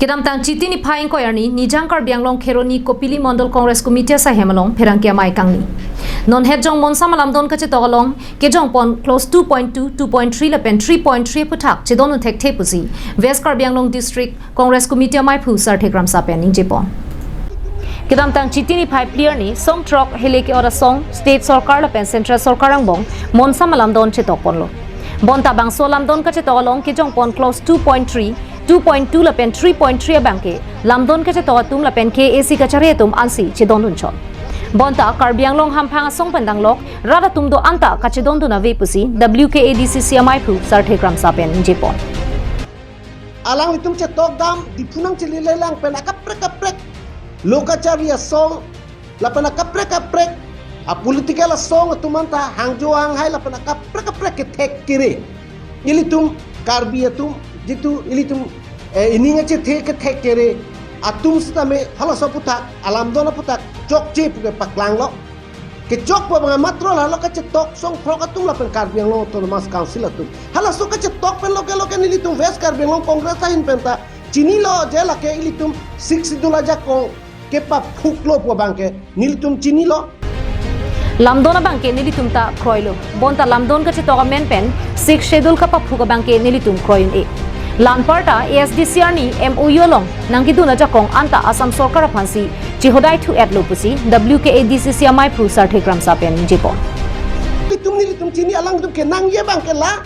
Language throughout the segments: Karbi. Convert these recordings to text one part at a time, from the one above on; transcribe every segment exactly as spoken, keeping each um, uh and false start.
Kedamtang Chiti niphai ingkoi arni, Nijang Karbi Anglong Kheroni Kopili Mondol Congress Committee asaihem along pherangke amei kangni. Non het jong monsam alamdon kachetok along kejongpon clause two point two, two point three lapen three point three aphuthak chedondun thekthe pusi West Karbi Anglong District Congress Committee ameiphu Sarthe Kramsa pen ningjepon. Kedamtang Chiti niphai phli arni, song throk hile ke-ot asong State Sorkar lapen Central Sorkar angbong monsam alamdon chetokponlo. Bonta bangso alamdon kachetok along kejongpon clause two point three, two point two lapen three point three abangke lamdon kachetok atum lapen K A A C kachari atum ansi chedondunchot. Bonta Karbi Anglong hamphang asong pen danglok rat atum do-anta kachedondun ave pusi W K A D C C ameiphu Sarthe Kramsa pen ningjepon. Alanglitum chetokdam, Diphu nangchelelang pen akaprek kaprek lo kachari asong lapen akaprek kaprek a political asong atum anta hangjo hanghai lapen akaprek kaprek kethek kere. Ilitum Karbi atum jitu ilitum, eh, ining achethe kethek kere atum sitame halaso aphuthak, alamdon aphuthak chokche puke paklanglo. Kechokpo abang matro la lo kachetok song throk atum lapen Karbi Anglong Autonomous Council atum. Halaso kachetok pen loke loke nelitum West Karbi Anglong Congress ahin penta chinilo je lake ilitum Sixth Schedule ajakong kepaphuklo pu abangke nelitum chinilo. Lamdon abangke nelitum ta kroilo. Bonta lamdon kachetok amen pen Sixth Schedule kapaphuk abangke nelitum kroi un-e. La anparta A S D C arni M O U along nangkedun ajakong anta Assam Sorkar aphansi chihodai thu-etlo pusi W K A D C C ameiphu Sarthe Kramsa pen ningjepon. Nelitum nelitum chini, alangtum kenangji abangke la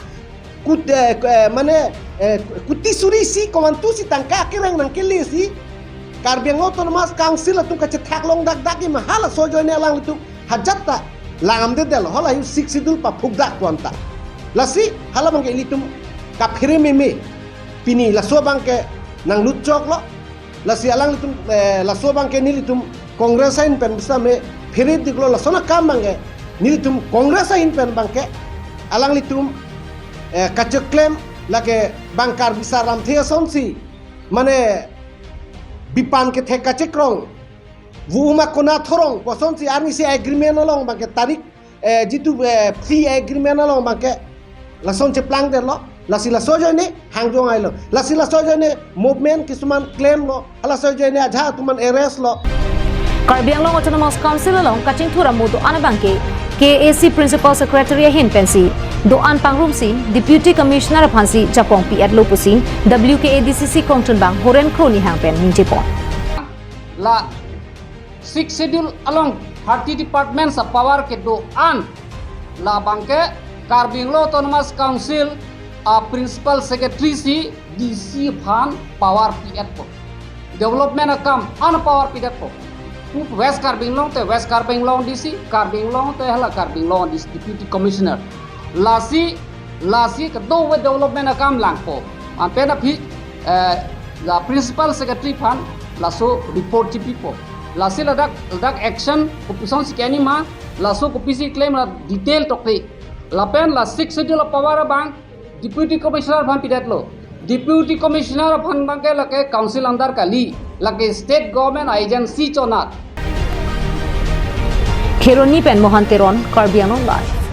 kut, eh, eh, mane, eh, kuti suri isi komantu isi tangka akereng nangkele isi Karbi Anglong Autonomous Council atum kachethak long dakdak ima halaso ajoine alanglitum hajat ta langdamdedetlo, hala yu Sixth Schedule paphukdak pu anta. Lasi hala abangke ilitum kaphere meme, pini laso abangke nanglutchoklo. Lasi alanglitum, eh, laso abangke nelitum Congress ahin pen bisame phere diklo, lason akam abangke nelitum Congress ahin pen abangke alanglitum, eh, kacheklem lake bang Karbi sar lamthe asonsi mane bipan kethek kachekrong, vo uma kona thorong kosonsi arnisi agreement along abangke tarik, eh, jitu, eh, free agreement along abangke lason cheplangdetlo. Lasi laso ajoine hangjo hanghai lo. Lasi laso ajoine movement kisuman klemlo. Halaso ajoine ajahak atum an arrest lo. Karbi Anglong Autonomous Council along kachingthur amo do-an abangke K A A C Principal Secretary ahin pensi do-an pangrumsi Deputy Commissioner aphansi jakong pi-etlo pusi W K A D C C kongchunbang Horen Kro Nihang pen ningjepon. La Sixth Schedule along thirty departments a power kedo-an, la abangke Karbi Anglong Autonomous Council a Principal Secretary si D C aphan power pi-etpo. Development akam an power pi-etpo. West Karbi Anglong te West Karbi Anglong D C, Karbi Anglong te hala Karbi Anglong D C Deputy Commissioner. Lasi, lasi kedo-an development akam langpo. Anpen aphi, eh, la Principal Secretary aphan laso report chipipo. Lasi ladak, ladak action kopusonsi keni ma, laso kopisi klem la detail tokte. Lapen la Sixth Schedule a power abang Deputy Commissioner aphan pidetlo. Deputy Commissioner aphan abangke lake council under kali, lake state government agency chonat. Kheroni pen Mohan Teron, Karbi Anglong Live.